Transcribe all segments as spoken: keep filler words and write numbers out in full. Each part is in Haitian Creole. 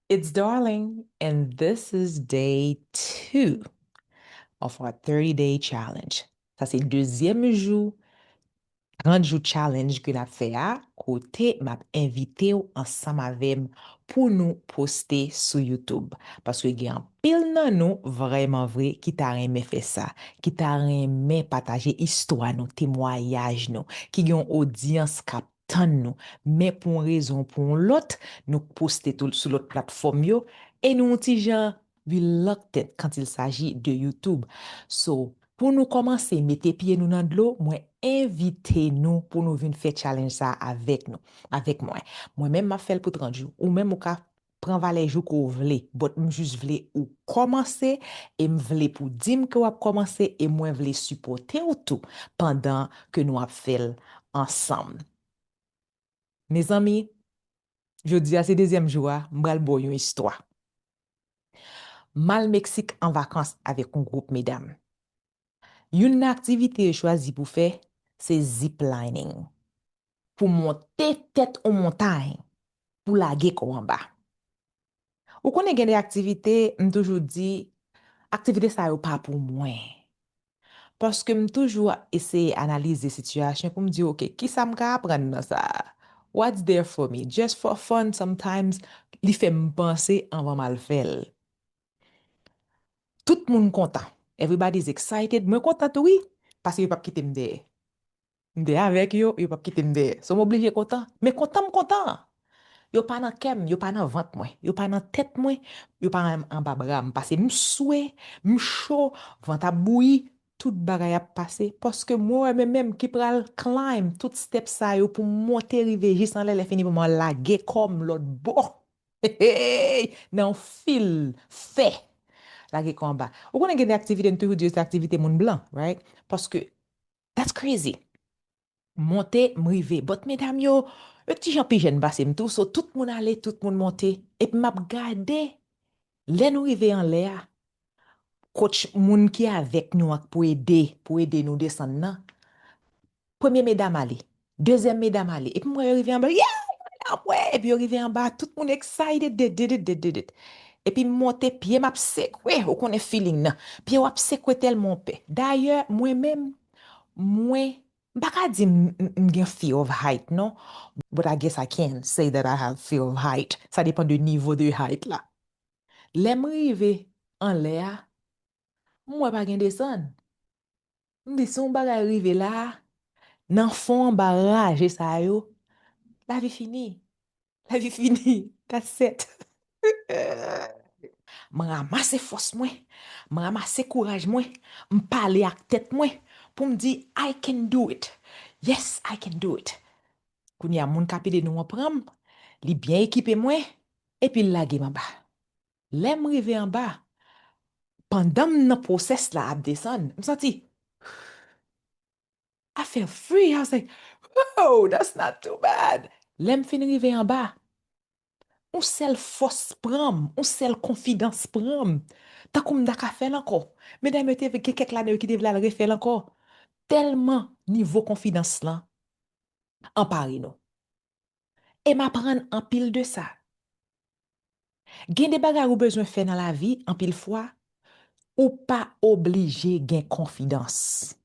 It's Darling, and this is day two of our thirty day challenge. Sa se dezyèm jou trant jou challenge ke n ap fè a, kote m ap envite w ansanm avè m pou nou poste sou YouTube. Paske gen anpil nan nou, vrèman vre, ki ta renmen fè sa, ki ta renmen pataje istwa nou, temwayaj nou, ki gen yon odyans k ap tann nou. Men pou yon rezon ou pou yon lòt, nou poste tou sou lòt platfòm yo, e nou yon ti jan reluctant quand il s'agit de YouTube. So, pou nou kòmanse mete pye nou nan dlo, mwen envite nou pou nou vin fè challenge sa avèk nou, avèk mwen. Mwen menm, m ap fè l pou trant jou. Ou menm, ou ka pran valè jou ke w vle, but m jis vle ou kòmanse, e m vle pou di m ke w ap kòmanse, e mwen vle sipòte w tou pandan ke nou ap fè l ansanm. Mezanmi, jodi a se dezyèm jou a, m pral ba w yon istwa. M al Meksik an vakans avèk yon gwoup medam. Youn nan aktivite yo chwazi pou fè, se ziplining. Pou monte tèt yon montay, pou lage kò w anba. Ou konnen gen de aktivite, m toujou di, aktivite sa yo pa pou mwen. Paske m toujou eseye analize sitiyasyon pou m di, "Ok, kisa m ka aprann nan sa a? What's there for me?" Just for fun, sometimes, li fè m panse anvan m al fè l. Tout moun kontan. Everybody's excited. Mwen kontan tou, wi, paske yo p ap kite m dèyè. M te avèk yo, yo p ap kite m dèyè. So, m oblije kontan. Men kontan m kontan. Yo pa nan kè m, yo pa nan vant mwen, yo pa nan tèt mwen, yo pa an-, anba bra m. Paske m swe, m cho, vant ap bouyi, tout bagay ap pase. Paske mwen wè mwen menm ki pral climb tout step sa yo pou m monte rive jis anlè, lè fini pou mwen lage kò m lòt bò. Hey, nan yon fil fè. Lage kò anba. Ou konnen gen de aktivite, m toujou di yo se aktivite moun blan, right? Paske, that's crazy. Monte, m rive. But medam yo, yo ti jan pi jèn pase m tou, so tout moun ale, tout moun monte. Epi m ap gade, lè nou rive anlè a, coach, moun ki avèk nou ak pou ede, pou ede nou desann nan, premye medam ale, dezyèm medam ale, epi m wè yo rive anba, yeah, yo ale anmwe, epi yo rive anba, tout moun excited, they did it, they did it. Epi m monte, pye m ap sekwe, ou konnen feeling nan. Pye w ap sekwe tèlman w pè. Dayè, mwen menm, mwen, m pa ka di m, m, m gen fear of height, non. But I guess I can say that I have fear of height. Sa depann de nivo de height la. Lè m rive anlè a, m wè pa gen desann. M di, si yon bagay rive la, nan fon anba raje sa yo, lavi fini. Lavi fini. That's it. M ranmase fòs mwen, m ranmase kouraj mwen, m pale ak tèt mwen pou m di, "I can do it. Yes, I can do it." Kounye a, moun k ap ede nou an pran m, li byen ekipe mwen, epi l lage m anba. Lè m rive anba, pandan m nan pwosès la ap desann, m santi, I feel free. I was like, "Oh, that's not too bad." Lè m fin rive anba, yon sèl fòs pran m, yon sèl konfidans pran m. Tankou m ta ka fè l ankò. Medam yo te gen kèk ladan yo ki te vle al refè l ankò. Tèlman nivo konfidans lan anpare nou. E m aprann anpil de sa. Gen de bagay ou bezwen fè nan lavi, anpil fwa, ou pa oblije gen konfidans.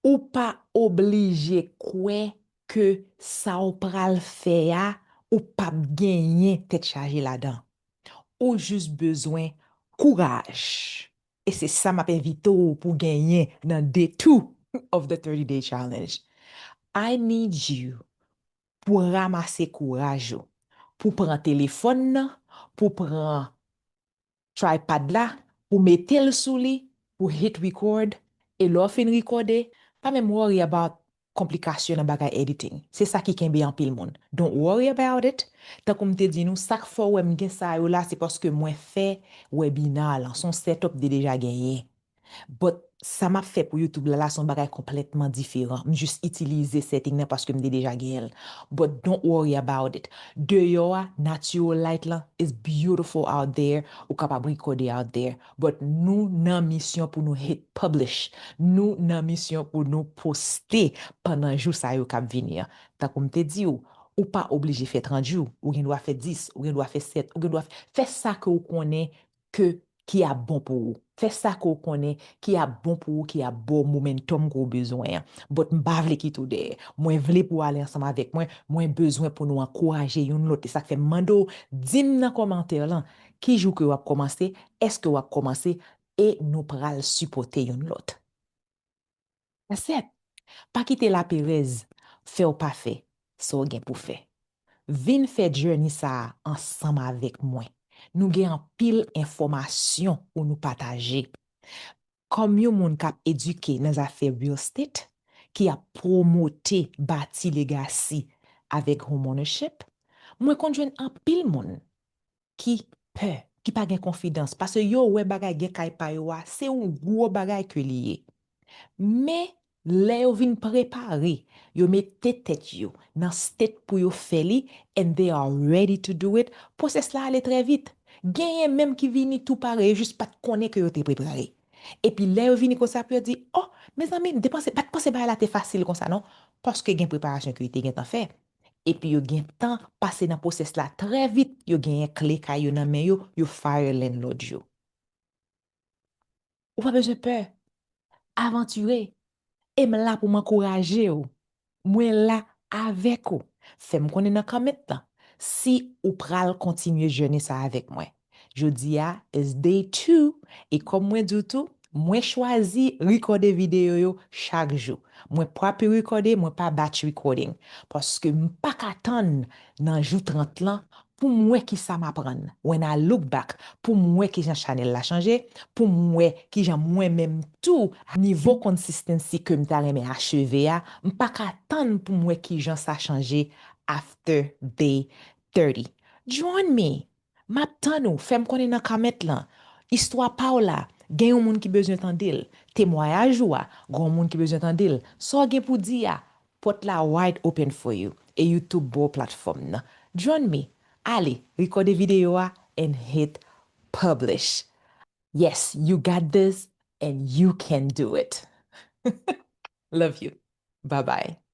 Ou pa oblije kwè ke sa w pral fè a, ou p ap genyen tèt chaje ladan. Ou jis bezwen kouraj. E se sa m ap envite w pou genyen nan day two of the thirty day challenge. I need you pou ranmase kouraj ou, pou pran telefòn nan, pou pran tripod la, pou mete l sou li, pou hit record, e lè w fin rekòde, pa menm worry about konplikasyon nan bagay editing. Se sa ki kenbe anpil moun. Don't worry about it. Tankou m te di nou, sa k fè w wè m gen sa yo la, se paske mwen fè webinar lan. Se yon setup m te deja genyen. But sa m ap fè pou YouTube la, la se yon bagay konplètman diferan. M jis itilize setting nan paske m te deja genyen l. But don't worry about it. Deyò a, natural light lan is beautiful out there. Ou kapab rekòde out there. But nou nan misyon pou nou hit publish. Nou nan misyon pou nou poste pandan jou sa yo k ap vini an. Tankou m te di w, Ou pa oblije fè trant jou, ou gen dwa fè dis, ou gen dwa fè sèt, ou gen dwa fè, fè sa ke w konnen ke ki ap bon pou ou. Fè sa ke w konnen ki ap bon pou ou, ki ap ba w momentum ke w bezwen an. But m pa vle kite w dèyè. Mwen vle pou w ale ansanm avèk mwen. Mwen bezwen pou nou ankouraje youn lòt. E sa k fè m mande w, di m nan kòmantè lan, ki jou ke w ap kòmanse, èske w ap kòmanse, e nou pral sipòte youn lòt. That's it. Pa kite laperèz fè w pa fè sa w gen pou fè. Vin fè journey sa a ansanm avèk mwen. Nou gen anpil enfòmasyon pou nou pataje. Kòm yon moun k ap edike nan zafè real estate, ki ap pwomote bati legacy avèk home ownership, mwen konn jwenn anpil moun ki pè, ki pa gen konfidans, paske yo wè bagay gen kay pa yo a, se yon gwo bagay ke li ye. Men, lè yo vin prepare, yo mete tèt yo nan state pou yo fè li, and they are ready to do it, pwosès la ale trè vit. Genyen menm ki vini tou pare, yo jis pa t konnen ke yo te prepare. Epi lè yo vini konsa pou yo di, oh, mezanmi, m te panse, pa t panse bagay la te fasil konsa non, paske gen preparasyon ke yo te gentan fè. Epi yo gentan pase nan pwosès la trè vit, yo genyen kle kay yo nan men yo, yo fire landlord yo. Ou pa bezwen pè, avantire, e m la pou m ankouraje w. Mwen la avèk ou. Fè m konnen nan comment lan si ou pral kontinye journey sa avèk mwen. Jodi a is day two, e kòm mwen di w tou, mwen chwazi rekòde videyo yo chak jou. Mwen pa pre-recorde, mwen pa batch recording. Paske m pa ka tann nan jou trant lan pou m wè kisa m aprann. When I look back, pou m wè kijan chanèl la chanje, pou m wè kijan mwen menm tou, nivo consistency ke m ta renmen acheve a, m pa ka tann pou m wè kijan sa chanje after day thirty. Join me! M ap tann ou, fè m konnen nan comment lan. Istwa pa w la, gen yon moun ki bezwen tande l. Temwayaj ou a, gen yon moun ki bezwen tande l. Sa w gen pou di a, pòt la wide open for you. E YouTube ba w platfòm nan. Join me. Ale, rekòde videyo a and hit publish. Yes, you got this and you can do it. Love you. Bye bye.